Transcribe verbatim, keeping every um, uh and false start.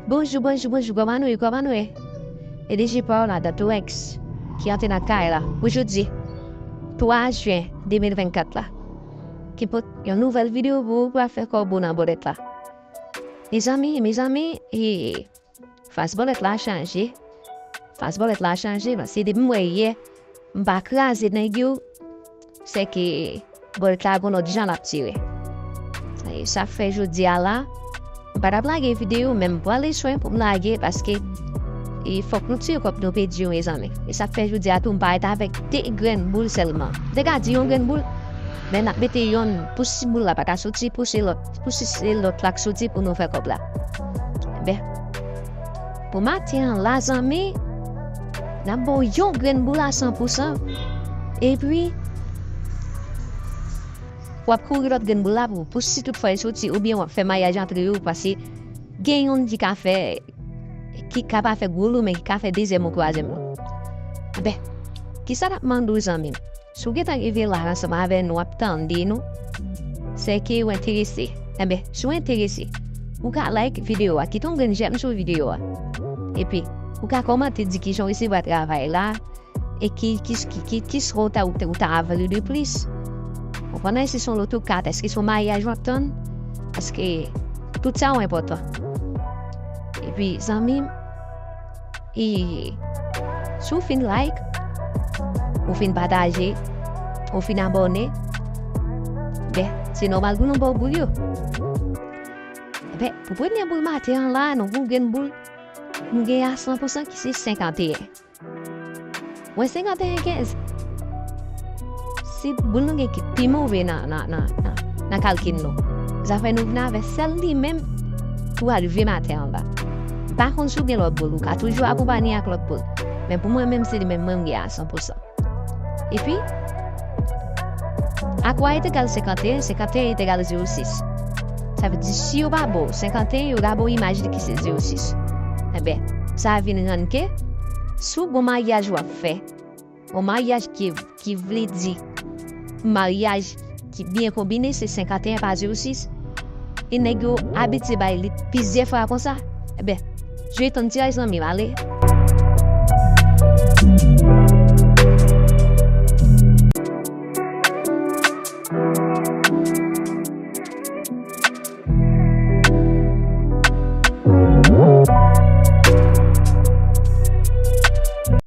Bonjou, bonjou, bonjou, kòman nou ye, kòman nou ye? E D J pa w la, Datorex, ki antre nan kay la, pou jodi twa jen de mil vennkat la, ki pot yon nouvèl videyo pou ou, pou ap fè kòbo nan bòlèt la. Mezanmi, mezanmi, e, fas bòlèt la chanje. Fas bòlèt la chanje, paske depi m wè yè, m pa kraze nèg yo, se ke bòlèt la gon lòt jan l ap tire. E sa fè jodi a la, m pa t ap lage videyo, men m pran le swen pou m lage, paske e fòk nou tire kòb nou pèdi yo, mezanmi. E sa fè jodi a tou, m parèt avèk de grenn boul sèlman. M te ka di yon grenn boul, men n ap mete yonn pou si boul la pa ka soti, pou se lòt, pou si se lòt la k soti pou nou fè kòb la. Enben, pou maten an la, zanmi, n ap ba w yon grenn boul a san pou san. Epi, w ap kouri lòt grenn boul la pou, pou si tout fwa e soti, oubyen w ap fè maryaj antre yo, paske gen youn ki ka fè, ki ka pa fè gwo lou, men ki ka fè dezyèm ou twazyèm lou. Enben, kisa n ap mande w, zanmi m? Si w gentan rive la ansanm avè nou, w ap tande nou, se ke w enterese. Enben, si w enterese, ou ka like videyo a, kite yon grenn jèm sou videyo a. Epi, ou ka kòmante, di kijan w resevwa travay la, e ki, ki, ki, ki, ki swa w ta, ou ta, ou ta vle de plis. Ou konnen si se yon loto kat, èske se yon maryaj w ap tann? Paske tout sa yo enpòtan. Epi, zanmi m, e, si w fin like, ou fin pataje, ou fin abòne, ben, se nòmal pou nou ba w boul yo. Enben, pou premye boul maten an la, nou gon grenn boul, nou gen a san pou san ki se senkanteyen. Mwen senkanteyen kenz. Se boul nou gen ki pi move nan, nan, nan, nan, nan kalkil nou. Sa fè nou vin avè sèl li menm pou al jwe maten an la. M pa konn si w gen lòt boul, ou ka toujou akonpanye ak lòt boul. Men pou mwen menm, se li menm mwen m gen a san pou san. Epi, a kwa est égal senkanteyen, senkanteyen est égal zewo sis. Sa vle di, si yo pa ba w senkanteyen, yo ka ba w imaj li ki se zewo sis. Enben, sa vin rann ke, si w gon maryaj w ap fè, yon maryaj ki, ki vle di maryaj ki byen konbine, se senkanteyen pa zewo sis. E nèg yo abitye bay li plizyè fwa konsa. Enben, jwe tann tiraj zanmi m ale.